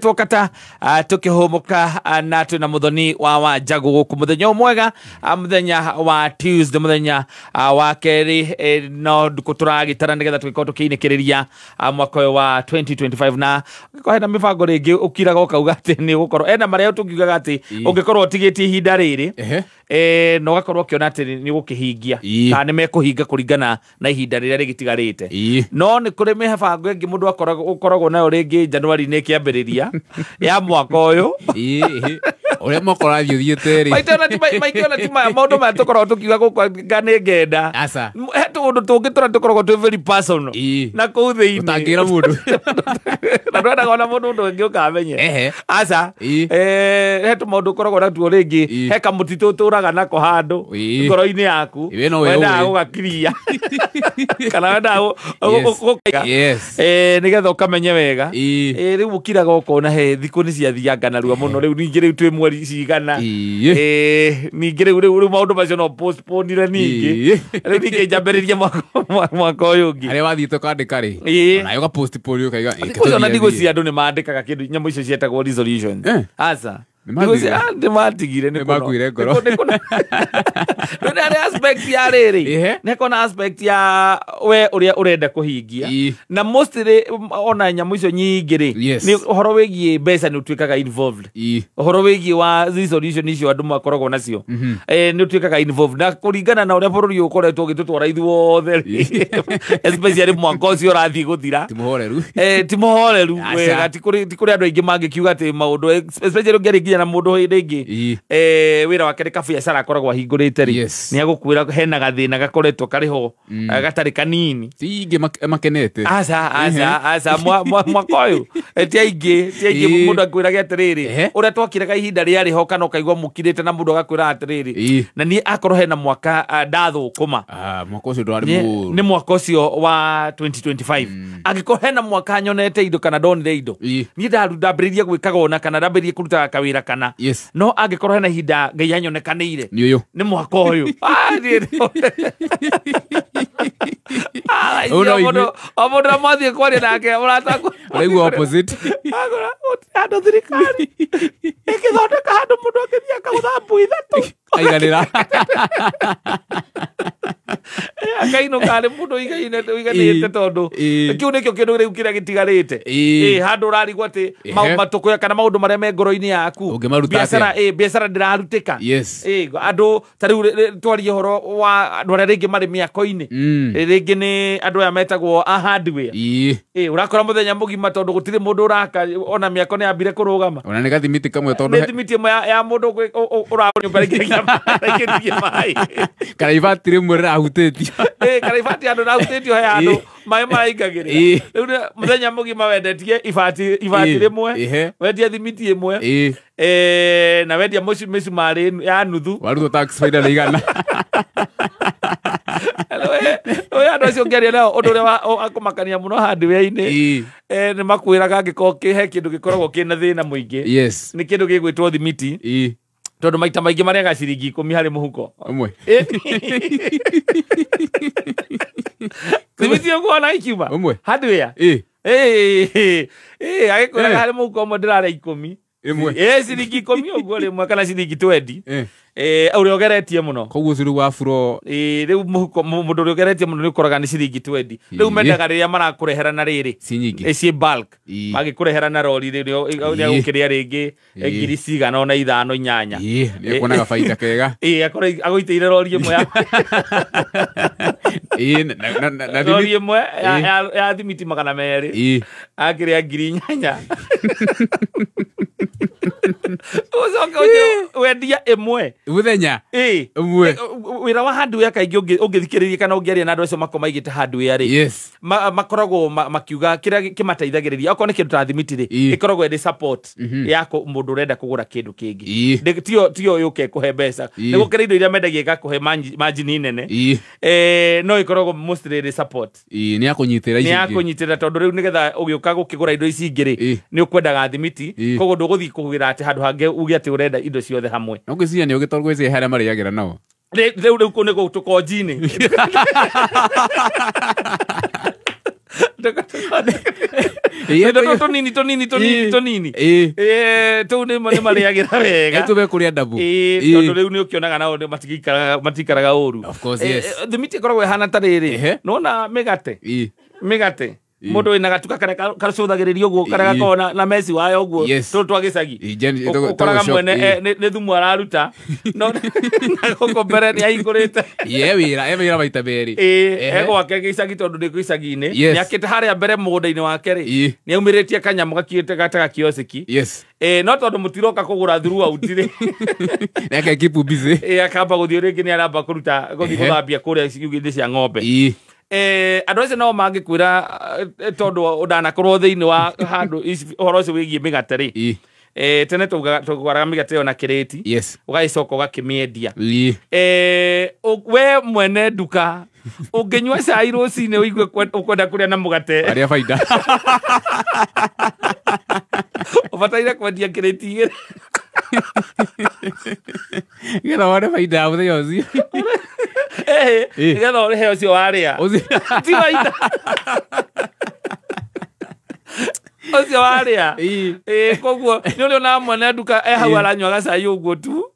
Twokata tukihumuka na twina muthoni wa Wanjagu guku muthenya mwega, muthenya wa Tuesday, muthenya wa keri, no nduku turagitara nigetha tugikorwo tukiinikiria mwaka uyu wa 2025 na ũngĩkorwo hena mibango ringi ukiraga ukauga ati ni ugukorwo ena maria tukiugaga ati ungikorwo utigitie ihinda riri na ugakorwo ukiona ati ni ugukihingia kana ni mekuhinga kuringana na ihinda riria rigitigarite. No ni kuri mibango ingi mundu akoragwo nayo ringi January ni kiambiriria ya mwaka uyu uria mwaka ũrathiĩ ũthiĩte rĩ, maitona ti maũndũ maya tũkoragwo tũkiuga gũkũ nĩ ngenda he tũũndũ tũngĩ tũrĩa tũkoragwo twĩ very personal na kũu thĩinĩ ũtangĩra mũndũ na ndwendaga ona mũndũ ũndũ ũngĩ ũkamenye. Aca he tũmaũndũ ũkoragwo natuo rĩngĩ, he kamũtitũ ũtũraga nako handũ ngoro-inĩ yaku wendaga gũgakiria kana wendaga gũkaiga nĩgetha ũkamenye wega. Rĩu ũkiraga ũkona he thikũ nĩ ciathianga narua mũno, rĩu ningĩ rĩu twĩ mweri cigana, ningĩ rĩu rĩu maũndũ macio no postponire ningĩ rĩu ningĩ njambĩrĩrie mwaka ũyũ ũngĩ harĩa wathiĩte ũkandĩka rĩ nayo ũgapostpone ũkaiga. Ona ndigwĩciria andũ nĩ mandĩkaga kĩndũ nyamũ icio cietagwo resolutions. Aca nĩmatigire nĩmakuire ngoro. Rĩu nĩ harĩ aspect ya rĩrĩ, nĩ kona aspect ya we ũrĩa ũrenda kũhingia, na mostly ona nyamũ icio nyingĩ rĩ nĩ ũhoro wĩgiĩ mbeca nĩ ũtuĩkaga involved. Ũhoro wĩgiĩ wa resolution icio andũ makoragwo nacio nĩ ũtuĩkaga involved, na kũringana na ũrĩa bũrũri ũkoretwo ũgĩtũtwara ithuothe rĩ, especially mwaka ũcio ũrathiĩ gũthira, ti mũhoreru, ti mũhoreru wega, ti kũrĩ andũ aingĩ mangĩkiuga atĩ maũndũ especially ũngĩarĩ nginya na mũndũ hĩndĩ ĩngĩ wĩra wake nĩ kabiacara akoragwo ahingũrĩte rĩ, nĩ agũkwĩra hena gathĩna gakoretwo karĩ ho gatarĩ kanini, ti aingĩ makenete. Aca aca aca mwaka ũyũ ti aingĩ, ti aingĩ. Mũndũ akwĩraga atĩrĩrĩ, ũrĩa twakiraga ihinda rĩarĩ ho, kana ũkaigua mũkirĩte na mũndũ agakwĩra atĩrĩrĩ, na niĩ akorwo hena mwaka ndathũkũma, mwaka ũcio ndwarĩ mũũru, nĩ mwaka ũcio wa 2025. Angĩkorwo hena mwaka nyonete indo kana ndonire indo, niĩ ndambĩrĩirie gwĩkaga ona kana ndambĩrĩirie kũrutaga kawĩra kana, no angĩkorwo hena ihinda Ngai anyonekanĩire nĩ mwaka ũyũ. O mũndũ amwathiĩ kwaria nake ũratakwo ũraigua opposite, handũ thirikari ĩgĩthondeka handũ mũndũ angĩthiĩ akagũtha mbui ithatũ aiganĩra akainũka arĩ mũndũ ũiganĩte, tondũ kĩu nĩkĩo kĩndũ rĩu kĩrĩa gĩtigarĩte. Handũ ũrarigwo atĩ matũkũya kana maũndũ marĩa me ngoro-inĩ yaku, biacara ndĩrarutĩka. Andũ ta rĩu twarie ũhoro wa andũ arĩa rĩngĩ marĩ mĩako-inĩ, rĩngĩ nĩ andũ aya metagwo a hardware. Ũrakora mũthenya mũgima tondũ gũtirĩ mũndũ ũraka, ona mĩako nĩ yambire kũrũgama, ona nĩ gathimiti kamwe, tondũ nĩ thimiti ĩmwe ya mũndũ ũranyũmba rĩngĩ maĩ kana ibati rĩmwe rĩrahutĩtio, kana ibati andũ rĩrahutĩtio, he handũ maĩ maraingagĩrĩra. Rĩu mũthenya mũgima wendetie ibati rĩmwe, wendie thimiti ĩmwe, na wendia mĩcumarĩ ya nuthu, warutwo tax faida nĩ igana. Andũ acio ũngĩaria nao ũndũ ũrĩa akũmakania mũno hardware-inĩ nĩ makwĩraga angĩkorwo he kĩndũ gĩkoragwo kĩna thĩna mũingĩ nĩ kĩndũ gĩgwĩtwo thimiti, tondũ maita maingĩ marĩaga ciringi 10 harĩ mũhuko ũmwe. Thimiti ũkuona ikiuma hardware agĩkwĩraga harĩ mũhuko ũmwe ndĩrarĩa 10 ĩmwe, ciringi 10 ũguo rĩmwe kana ciringi 20, ũrĩa ũgeretie mũno. Koguo ũcio rĩu wa buro rĩu mũhuko mũndũ ũrĩa ũgeretie mũno nĩ ũkoraga nĩ ciringi 20. Rĩu mendaga rĩrĩa marakũrehera na rĩrĩ ciĩ bulk, magĩkũrehera na rori rĩu nĩagũkĩrĩa rĩngĩ ngiri cigana ona 5 8. Nĩekuonaga baita kega. Akorwo agũitĩire rori ĩmwe ya rori ĩmwe ya thimiti 200, akĩrĩa ngiri 8. Ũcoke wendia ĩmwe mũthenya ĩmwe. Wĩra wa hardware kaingĩ ũngĩthikĩrĩria kana ũngĩaria na andũ acio makoragwo maigĩte hardware rĩ, makoragwo makiuga kĩrĩa kĩmateithagĩrĩria okorwo nĩ kĩndũ ta thimiti rĩ, ĩkoragwo ĩrĩ support ya mũndũ ũrenda kũgũra kĩndũ kĩngĩ, tiyo yũke kũhe mbeca. Nĩ gũkĩrĩ indo iria mendagia ĩgakũhe margin nene, no ĩkoragwo mostly ĩrĩ support, nĩ ya kũnyitĩra ici, nĩ ya kũnyitĩra, tondũ rĩu nĩgetha ũgĩũka gũkĩgũra indo ici ingĩ rĩ, nĩ ũkwendaga thimiti, koguo ndũgũthiĩ kũgĩra atĩ handũ hangĩ uge atĩ ũrenda indo ciothe hamwe. No ngwĩciria nĩ ũgĩ tondũ ngwĩciria harĩa marĩagĩra nao rĩu rĩu kũu nĩ tũkonji-inĩ. Tũnini tũnini tũnini tũnini. Tũu nĩ marĩagĩra wega. Tũbe kũrĩa ndabu. Tondũ rĩu nĩ ũkĩonaga nao matikaraga ũru. Of course, yes. Thimiti ĩkoragwo ĩhana ta rĩrĩ. Nĩwona mĩgate? Mĩgate. Mũndũ wĩna gatuka karĩa gacũthagĩrĩrio ũguo karĩa gakoragwo na meci wayo ũguo tũtũ twa gĩcagi. Ũkoraga mwene nĩ thumu araruta. No na gũkũ mbere nĩ ahingũrĩte. Ye wĩra maita merĩ. Egwake gĩcagi tondũ nĩ gĩcagi-inĩ. Nĩ akĩte harĩa mbere mũgũnda-inĩ wake rĩ. Nĩ aumĩrĩtie kanyamũ gakiĩte gataga kiosiki. No tondũ mũtiroka kũgũra throughout rĩ. Nake keep busy. Akamba gũthiĩ rĩngĩ nĩ aramba kũruta gũthiĩ gũthambia kũrĩa ciugũ-inĩ cia ng'ombe. Andũ acio nao mangĩkwĩra tondũ ndanakorwo thĩinĩ wa handũ ũhoro ũcio wĩgiĩ mĩgate rĩ. Tene tũgũraga mĩgate ĩyo na kĩrĩti. Ũgagĩcoka ũgakĩmĩendia. We mwene nduka ũngĩnyua cai rũcinĩ ũigue ũkwenda kũrĩa na mũgate. Arĩa baida. Ũbataire kwendia kĩrĩti igĩrĩ. Nĩgetha wone baida ya mũthenya ũcio. Nĩgetha ũrĩhe ũcio warĩa. Ti baida. Ũcio warĩa. Koguo nĩ ũrĩ ona mwene nduka hau aranyua gacai ũguo tu.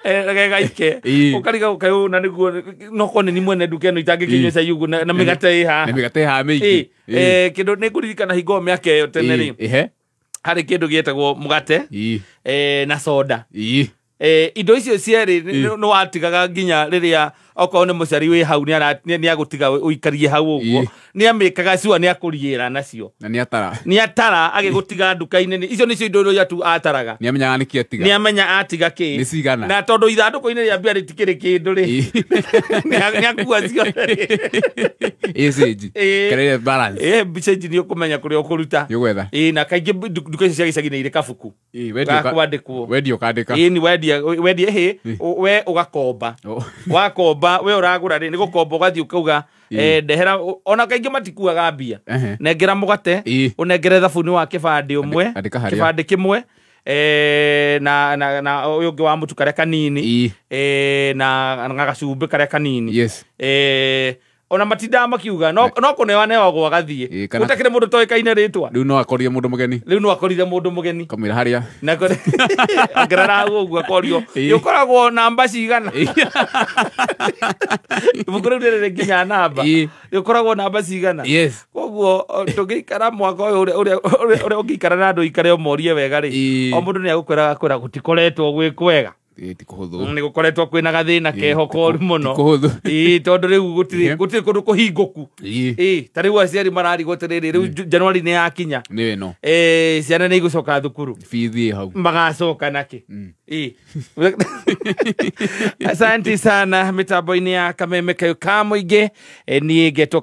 Gegaike. Ũkariga ũkaĩ na nĩguo no korwo nĩ mwene nduka ĩno itangĩkĩnyua cai ũguo na mĩgate ĩ haha. Na mĩgate ĩ haha mĩingĩ. Kĩndũ nĩ ngũririkana hingo mĩaka ĩyo tene rĩ. Harĩ kĩndũ gĩetagwo mũgate na soda. Indo icio cierĩ nĩ watigaga nginya rĩrĩa okorwo nĩ mũciari wĩ hau nĩ agũtiga ũikarie hau ũguo. Nĩ amĩkaga cua nĩ akũriĩra nacio. Na nĩ atara. Nĩ atara agĩgũtiga nduka-inĩ. Icio nĩcio indo iria tu ataraga. Nĩ amenyaga nĩkĩ atiga. Nĩ amenya atiga kĩ. Nĩ cigana. Na tondũ ithandũkũ-inĩ rĩa mbia rĩtikĩrĩ kĩndũ rĩ. Nĩ akua ciothe. Ĩcĩnji. Karĩa balance. Mbica nĩ ũkũmenya kũrĩa ũkũruta. Nĩ ũgwetha. Na kaingĩ nduka icio cia gĩcagi nĩ irĩ kabuku. Ga kwandĩkwo. Wendia ũkandĩka. Nĩ wendia hĩ we ũgakomba. Wakomba we ũragũra rĩ nĩ gũkomba ũgathiĩ ũkauga ndehera ona kaingĩ matikuaga mbia. Nengera mũgate ũnengere thabuni wa kĩbandĩ ũmwe kĩbandĩ kĩmwe na na ũyũ ũngĩ wa mũtu karĩa kanini na gacumbĩ karĩa kanini. Ona matindaga makiuga no kũnewa newagwo agathiĩ. Gũtakĩrĩ mũndũ toĩkaine rĩtwa. Rĩu no akorire mũndũ mũgeni. Rĩu no akorire mũndũ mũgeni. Kamũira harĩa. Na ongerera hau ũguo akorio. Ũkoragwo namba cigana. Ibuku rĩu rĩrĩ nginya namba. Ũkoragwo namba cigana. Koguo tũngĩikara mwaka ũyũ ũrĩa ũngĩikara na andũ ikare ũmorie wega rĩ. O mũndũ nĩ agũkwĩra agakwĩra gũtikoretwo gwĩ kwega. Ti kũhũthũ. Nĩ gũkoretwo kwĩna gathĩna keho koru mũno. Tondũ rĩu gũtirĩ kũndũ kũhingũku. Ta rĩu aciari mararigwo atĩrĩrĩ rĩu January nĩ yakinya. Nĩ ĩno. Ciana nĩ igũcoka thukuru. Bithi ĩ hau. Magacoka nakĩ. Asante sana mĩtambo-inĩ ya Kameme Kayũ ka Mũingĩ. Niĩ ngetwo